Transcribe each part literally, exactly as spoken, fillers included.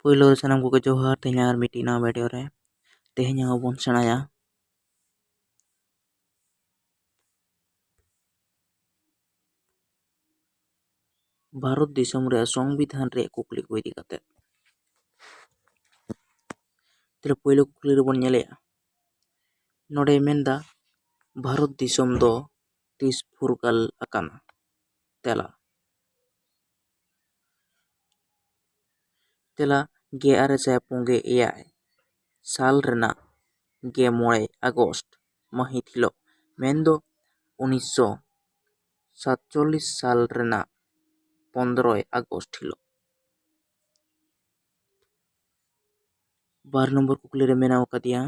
ᱯᱳᱭᱞᱳ ᱨᱮ ᱥᱟᱱᱟᱢ ᱠᱚᱜᱮ ᱡᱚᱦᱟᱨ᱾ ᱛᱮᱦᱮᱧ ᱟᱨ ᱢᱤᱫᱴᱤᱡ ᱱᱟᱣᱟ ᱵᱷᱤᱰᱤᱭᱳ ᱨᱮ ᱛᱮᱦᱮᱧ ᱟᱵᱚ ᱵᱚᱱ ᱥᱮᱬᱟᱭᱟ ᱵᱷᱟᱨᱚᱛ ᱫᱤᱥᱚᱢ ᱨᱮᱭᱟᱜ ᱥᱚᱝᱵᱤᱫᱷᱟᱱ ᱨᱮᱭᱟᱜ ᱠᱩᱠᱞᱤ ᱠᱚ ᱤᱫᱤ ᱠᱟᱛᱮ᱾ ᱛᱟᱦᱞᱮ ᱯᱳᱭᱞᱳ ᱠᱩᱠᱞᱤ ᱨᱮᱵᱚᱱ ᱧᱮᱞᱮᱜᱼᱟ, ᱱᱚᱰᱮ ᱢᱮᱱᱫᱟ ᱵᱷᱟᱨᱚᱛ ᱫᱤᱥᱚᱢ ᱫᱚ ᱛᱤᱥ ᱯᱷᱩᱨᱜᱟᱹᱞ ᱟᱠᱟᱱᱟ? ᱛᱮᱞᱟ, ᱛᱮᱞᱟ, ᱜᱮᱞ ᱟᱨᱮ ᱥᱟᱭ ᱯᱩᱱ ᱜᱮᱞ ᱮᱭᱟᱭ ᱥᱟᱞ ᱨᱮᱱᱟᱜ ᱜᱮᱞ ᱢᱚᱬᱮ ᱟᱜᱚᱥᱴ ᱢᱟᱹᱦᱤᱛ ᱦᱤᱞᱳᱜ, ᱢᱮᱱᱫᱚ ᱩᱱᱤᱥᱥᱚ ᱥᱟᱛᱪᱚᱞᱞᱤᱥ ᱥᱟᱞ ᱨᱮᱱᱟᱜ ᱯᱚᱱᱫᱽᱨᱚᱭ ᱟᱜᱚᱥᱴ ᱦᱤᱞᱳᱜ᱾ ᱵᱟᱨ ᱱᱚᱢᱵᱚᱨ ᱠᱩᱠᱞᱤ ᱨᱮ ᱢᱮᱱᱟᱜ ᱟᱠᱟᱫᱮᱭᱟ,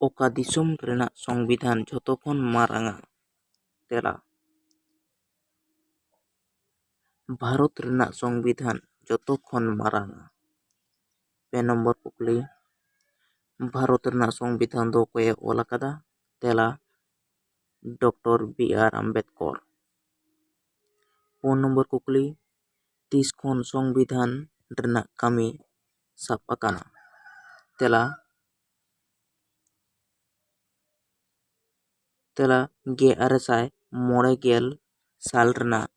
ᱚᱠᱟ ᱫᱤᱥᱚᱢ ᱨᱮᱱᱟᱜ ᱥᱚᱝᱵᱤᱫᱷᱟᱱ ᱡᱷᱚᱛᱚ ᱠᱷᱚᱱ ᱢᱟᱨᱟᱝᱟ? ᱛᱮᱞᱟ, ᱵᱷᱟᱨᱚᱛ ᱨᱮᱱᱟᱜ ᱥᱚᱝᱵᱤᱫᱷᱟᱱ ᱡᱚᱛᱚ ᱠᱷᱚᱱ ᱢᱟᱨᱟᱝᱟ᱾ ᱯᱮ ᱱᱚᱢᱵᱚᱨ ᱠᱩᱠᱞᱤ, ᱵᱷᱟᱨᱚᱛ ᱨᱮᱱᱟᱜ ᱥᱚᱝᱵᱤᱫᱷᱟᱱ ᱫᱚ ᱚᱠᱚᱭᱮ ᱚᱞ ᱟᱠᱟᱫᱟ? ᱛᱮᱞᱟ, ᱰᱚᱠᱴᱚᱨ ᱵᱤ ᱟᱨ ᱟᱢᱵᱮᱫᱠᱚᱨ᱾ ᱯᱩᱱ ᱱᱚᱢᱵᱚᱨ ᱠᱩᱠᱞᱤ, ᱛᱤᱥ ᱠᱷᱚᱱ ᱥᱚᱝᱵᱤᱫᱷᱟᱱ ᱨᱮᱱᱟᱜ ᱠᱟᱹᱢᱤ ᱥᱟᱵ ᱟᱠᱟᱱᱟ? ᱛᱮᱞᱟ, ᱛᱮᱞᱟ, ᱜᱮᱞ ᱟᱨᱮ ᱥᱟᱭ ᱢᱚᱬᱮ ᱜᱮᱞ ᱥᱟᱞ ᱨᱮᱱᱟᱜ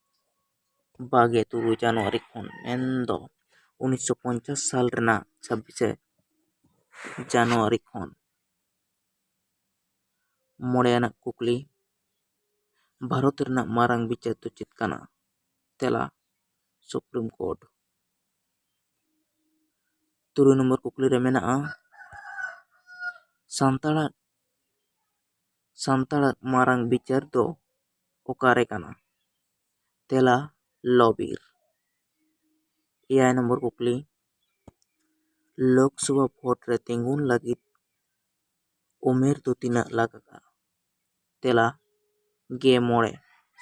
ᱵᱟᱜᱮ ᱛᱩᱨᱩᱭ ᱡᱟᱱᱩᱣᱟᱨᱤ ᱠᱷᱚᱱ, ᱢᱮᱱᱫᱚ ᱩᱱᱤᱥᱥᱚ ᱯᱚᱧᱪᱟᱥ ᱥᱟᱞ ᱨᱮᱱᱟᱜ ᱪᱷᱟᱵᱵᱤᱥᱮ ᱡᱟᱱᱩᱣᱟᱨᱤ ᱠᱷᱚᱱ᱾ ᱢᱚᱬᱮ ᱟᱱᱟᱜ ᱠᱩᱠᱞᱤ, ᱵᱷᱟᱨᱚᱛ ᱨᱮᱱᱟᱜ ᱢᱟᱨᱟᱝ ᱵᱤᱪᱟᱹᱨ ᱫᱚ ᱪᱮᱫ ᱠᱟᱱᱟ? ᱛᱮᱞᱟ, ᱥᱩᱯᱨᱤᱢ ᱠᱳᱨᱴ᱾ ᱛᱩᱨᱩᱭ ᱱᱚᱢᱵᱚᱨ ᱠᱩᱠᱞᱤ ᱨᱮ ᱢᱮᱱᱟᱜᱼᱟ, ᱥᱟᱱᱛᱟᱲᱟᱜ, ᱥᱟᱱᱛᱟᱲᱟᱜ ᱢᱟᱨᱟᱝ ᱵᱤᱪᱟᱹᱨ ᱫᱚ ᱚᱠᱟᱨᱮ ᱠᱟᱱᱟ? ᱛᱮᱞᱟ, ᱞᱚ ᱵᱤᱨ᱾ ᱮᱭᱟᱭ ᱱᱚᱢᱵᱚᱨ ᱠᱩᱠᱞᱤ, ᱞᱳᱠᱥᱚᱵᱷᱟ ᱵᱷᱳᱴ ᱨᱮ ᱛᱤᱸᱜᱩᱱ ᱞᱟᱹᱜᱤᱫ ᱩᱢᱮᱨ ᱫᱚ ᱛᱤᱱᱟᱹᱜ ᱞᱟᱜᱟᱜᱼᱟ? ᱛᱮᱞᱟ, ᱜᱮᱞ ᱢᱚᱬᱮ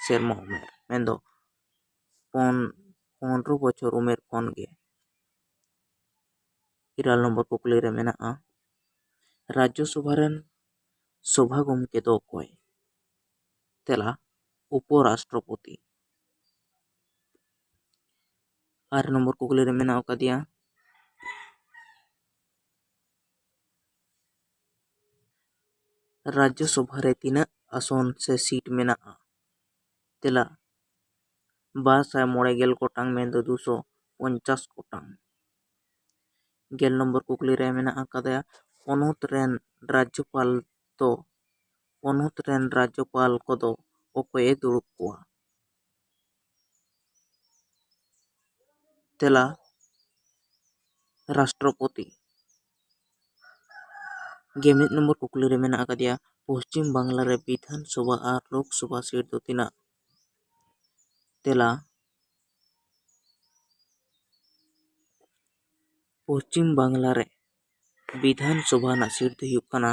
ᱥᱮᱨᱢᱟ ᱩᱢᱮᱨ, ᱢᱮᱱᱫᱚ ᱯᱚᱱ-, ᱯᱚᱱᱨᱚ ᱵᱚᱪᱷᱚᱨ ᱩᱢᱮᱨ ᱠᱷᱚᱱ ᱜᱮ᱾ ᱤᱨᱟᱹᱞ ᱱᱚᱢᱵᱚᱨ ᱠᱩᱠᱞᱤ ᱨᱮ ᱢᱮᱱᱟᱜᱼᱟ, ᱨᱟᱡᱽᱡᱚ ᱥᱚᱵᱷᱟ ᱨᱮᱱ ᱥᱚᱵᱷᱟ ᱜᱚᱢᱠᱮ ᱫᱚ ᱚᱠᱚᱭ? ᱛᱮᱞᱟ, ᱩᱯᱚᱨᱟᱥᱴᱨᱚᱯᱚᱛᱤ᱾ ᱟᱨ ᱱᱚᱢᱵᱚᱨ ᱠᱩᱠᱞᱤ ᱨᱮ ᱢᱮᱱᱟᱜ ᱟᱠᱟᱫᱮᱭᱟ, ᱨᱟᱡᱽᱡᱚ ᱥᱚᱵᱷᱟ ᱨᱮ ᱛᱤᱱᱟᱹᱜ ᱟᱥᱚᱱ ᱥᱮ ᱥᱤᱴ ᱢᱮᱱᱟᱜᱼᱟ? ᱛᱮᱞᱟ, ᱵᱟᱨ ᱥᱟᱭ ᱢᱚᱬᱮ ᱜᱮᱞ ᱜᱚᱴᱟᱝ, ᱢᱮᱱᱫᱚ ᱫᱩᱥᱚ ᱯᱚᱧᱪᱟᱥ ᱜᱚᱴᱟᱝ᱾ ᱜᱮᱞ ᱱᱚᱢᱵᱚᱨ ᱠᱩᱠᱞᱤ ᱨᱮ ᱢᱮᱱᱟᱜ ᱟᱠᱟᱫᱟ, ᱯᱚᱱᱚᱛ ᱨᱮᱱ ᱨᱟᱡᱽᱡᱚᱯᱟᱞ ᱫᱚ, ᱯᱚᱱᱚᱛ ᱨᱮᱱ ᱨᱟᱡᱽᱡᱚᱯᱟᱞ ᱠᱚᱫᱚ ᱚᱠᱚᱭᱮ ᱫᱩᱲᱩᱵ ᱠᱚᱣᱟ? ᱛᱮᱞᱟ, ᱨᱟᱥᱴᱨᱚᱯᱚᱛᱤ᱾ ᱜᱮ ᱢᱤᱫ ᱱᱚᱢᱵᱚᱨ ᱠᱩᱠᱞᱤ ᱨᱮ ᱢᱮᱱᱟᱜ ᱟᱠᱟᱫᱮᱭᱟ, ᱯᱚᱥᱪᱤᱢ ᱵᱟᱝᱞᱟ ᱨᱮ ᱵᱤᱫᱷᱟᱱ ᱥᱚᱵᱷᱟ ᱟᱨ ᱞᱳᱠ ᱥᱚᱵᱷᱟ ᱥᱤᱴ ᱫᱚ ᱛᱤᱱᱟᱹᱜ? ᱛᱮᱞᱟ, ᱯᱚᱥᱪᱤᱢ ᱵᱟᱝᱞᱟ ᱨᱮ ᱵᱤᱫᱷᱟᱱ ᱥᱚᱵᱷᱟ ᱨᱮᱱᱟᱜ ᱥᱤᱴ ᱫᱚ ᱦᱩᱭᱩᱜ ᱠᱟᱱᱟ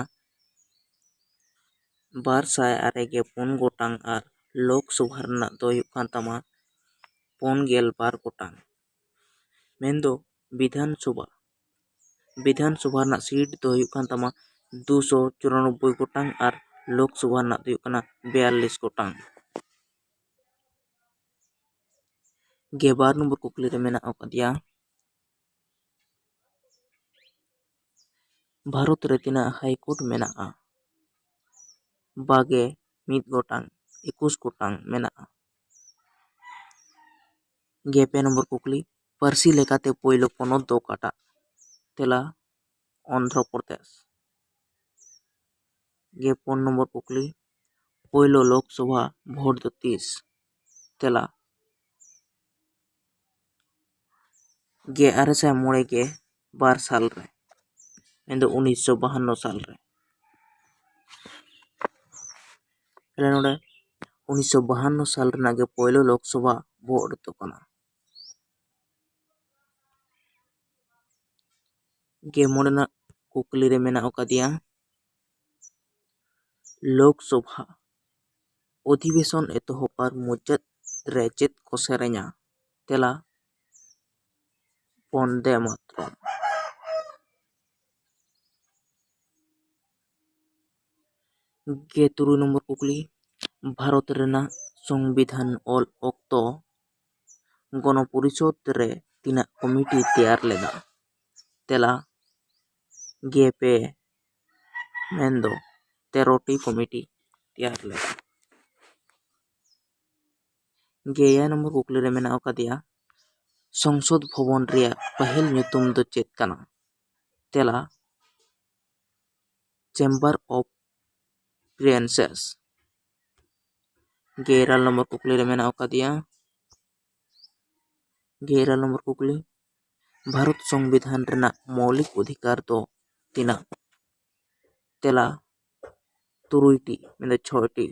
ᱵᱟᱨ ᱥᱟᱭ ᱟᱨᱮ ᱜᱮ ᱯᱩᱱ ᱜᱚᱴᱟᱝ ᱟᱨ ᱞᱳᱠ ᱥᱚᱵᱷᱟ ᱨᱮᱱᱟᱜ ᱫᱚ ᱦᱩᱭᱩᱜ ᱠᱟᱱ ᱛᱟᱢᱟ ᱯᱩᱱ ᱜᱮᱞ ᱵᱟᱨ ᱜᱚᱴᱟᱝ᱾ ᱢᱮᱱᱫᱚ ᱵᱤᱫᱷᱟᱱ ᱥᱚᱵᱷᱟ, ᱵᱤᱫᱷᱟᱱ ᱥᱚᱵᱷᱟ ᱨᱮᱱᱟᱜ ᱥᱤᱴ ᱫᱚ ᱦᱩᱭᱩᱜ ᱠᱟᱱ ᱛᱟᱢᱟ ᱫᱩᱥᱚ ᱪᱩᱨᱟᱱᱚᱵᱵᱳᱭ ᱜᱚᱴᱟᱝ ᱟᱨ ᱞᱳᱠ ᱥᱚᱵᱷᱟ ᱨᱮᱱᱟᱜ ᱫᱚ ᱦᱩᱭᱩᱜ ᱠᱟᱱᱟ ᱵᱤᱭᱟᱞᱞᱤᱥ ᱜᱚᱴᱟᱝ᱾ ᱜᱮᱞᱵᱟᱨ ᱱᱚᱢᱵᱚᱨ ᱠᱩᱠᱞᱤ ᱨᱮ ᱢᱮᱱᱟᱜ ᱟᱠᱟᱫᱮᱭᱟ, ᱵᱷᱟᱨᱚᱛ ᱨᱮ ᱛᱤᱱᱟᱹᱜ ᱦᱟᱭ ᱠᱳᱨᱴ ᱢᱮᱱᱟᱜᱼᱟ? ᱵᱟᱜᱮ ᱢᱤᱫ ᱜᱚᱴᱟᱝ, ᱮᱠᱩᱥ ᱜᱚᱴᱟᱝ ᱢᱮᱱᱟᱜᱼᱟ᱾ ᱜᱮᱞ ᱯᱮ ᱱᱚᱢᱵᱚᱨ ᱠᱩᱠᱞᱤ, ᱯᱟᱹᱨᱥᱤ ᱞᱮᱠᱟᱛᱮ ᱯᱳᱭᱞᱳ ᱯᱚᱱᱚᱛ ᱫᱚ ᱚᱠᱟᱴᱟᱜ? ᱛᱮᱞᱟ, ᱚᱱᱫᱷᱨᱚ ᱯᱨᱚᱫᱮᱥ᱾ ᱜᱮᱞ ᱯᱩᱱ ᱱᱚᱢᱵᱚᱨ ᱠᱩᱠᱞᱤ, ᱯᱳᱭᱞᱳ ᱞᱳᱠᱥᱚᱵᱷᱟ ᱵᱷᱳᱴ ᱫᱚ ᱛᱤᱥ? ᱛᱮᱞᱟ, ᱜᱮᱞ ᱟᱨᱮ ᱥᱟᱭ ᱢᱚᱬᱮ ᱜᱮᱞ ᱵᱟᱨ ᱥᱟᱞ ᱨᱮ, ᱢᱮᱱᱫᱚ ᱩᱱᱤᱥᱥᱚ ᱵᱟᱦᱟᱱᱱᱚ ᱥᱟᱞ ᱨᱮ᱾ ᱛᱟᱦᱞᱮ ᱱᱚᱰᱮ ᱩᱱᱤᱥᱥᱚ ᱵᱟᱦᱟᱱᱱᱚ ᱥᱟᱞ ᱨᱮᱱᱟᱜ ᱜᱮ ᱯᱳᱭᱞᱳ ᱞᱳᱠᱥᱚᱵᱷᱟ ᱵᱷᱳᱴ ᱫᱚ ᱠᱟᱱᱟ᱾ ᱜᱮᱞ ᱢᱚᱬᱮ ᱨᱮᱱᱟᱜ ᱠᱩᱠᱞᱤ ᱨᱮ ᱢᱮᱱᱟᱜ ᱟᱠᱟᱫᱮᱭᱟ, ᱞᱳᱠᱥᱚᱵᱷᱟ ᱚᱫᱷᱤᱵᱮᱥᱚᱱ ᱮᱛᱚᱦᱚᱵ ᱟᱨ ᱢᱩᱪᱟᱹᱫ ᱨᱮ ᱪᱮᱫ ᱠᱚ ᱥᱮᱨᱮᱧᱟ? ᱛᱮᱞᱟ, ᱵᱚᱱᱫᱮ ᱢᱟᱛᱨᱚᱢ᱾ ᱜᱮᱞ ᱛᱩᱨᱩᱭ ᱱᱚᱢᱵᱚᱨ ᱠᱩᱠᱞᱤ, ᱵᱷᱟᱨᱚᱛ ᱨᱮᱱᱟᱜ ᱥᱚᱝᱵᱤᱫᱷᱟᱱ ᱚᱞ ᱚᱠᱛᱚ ᱜᱚᱱᱚ ᱯᱚᱨᱤᱥᱚᱫᱽ ᱨᱮ ᱛᱤᱱᱟᱹᱜ ᱠᱚᱢᱤᱴᱤ ᱛᱮᱭᱟᱨ ᱞᱮᱫᱟ? ᱛᱮᱞᱟ, ᱜᱮ ᱯᱮ, ᱢᱮᱱᱫᱚ ᱛᱮᱨᱚᱴᱤ ᱠᱚᱢᱤᱴᱤ ᱛᱮᱭᱟᱨ ᱞᱮᱫᱟ᱾ ᱜᱮᱞ ᱮᱭᱟᱭ ᱱᱚᱢᱵᱚᱨ ᱠᱩᱠᱞᱤ ᱨᱮ ᱢᱮᱱᱟᱜ ᱟᱠᱟᱫᱮᱭᱟ, ᱥᱚᱝᱥᱚᱫ ᱵᱷᱚᱵᱚᱱ ᱨᱮᱭᱟᱜ ᱯᱟᱹᱦᱤᱞ ᱧᱩᱛᱩᱢ ᱫᱚ ᱪᱮᱫ ᱠᱟᱱᱟ? ᱛᱮᱞᱟ, Chamber of Princes᱾ ᱜᱮᱞ ᱤᱨᱟᱹᱞ ᱱᱚᱢᱵᱚᱨ ᱠᱩᱠᱞᱤ ᱨᱮ ᱢᱮᱱᱟᱜ ᱟᱠᱟᱫᱮᱭᱟ, ᱜᱮᱞ ᱤᱨᱟᱹᱞ ᱱᱚᱢᱵᱚᱨ ᱠᱩᱠᱞᱤ, ᱵᱷᱟᱨᱚᱛ ᱥᱚᱝᱵᱤᱫᱷᱟᱱ ᱨᱮᱱᱟᱜ ᱢᱳᱣᱞᱤᱠ ᱚᱫᱷᱤᱠᱟᱨ ᱫᱚ ᱛᱤᱱᱟᱹᱜ? ᱛᱮᱞᱟ, ᱛᱩᱨᱩᱭᱴᱤ, ᱢᱮᱱᱫᱚ ᱪᱷᱚᱭᱴᱤ᱾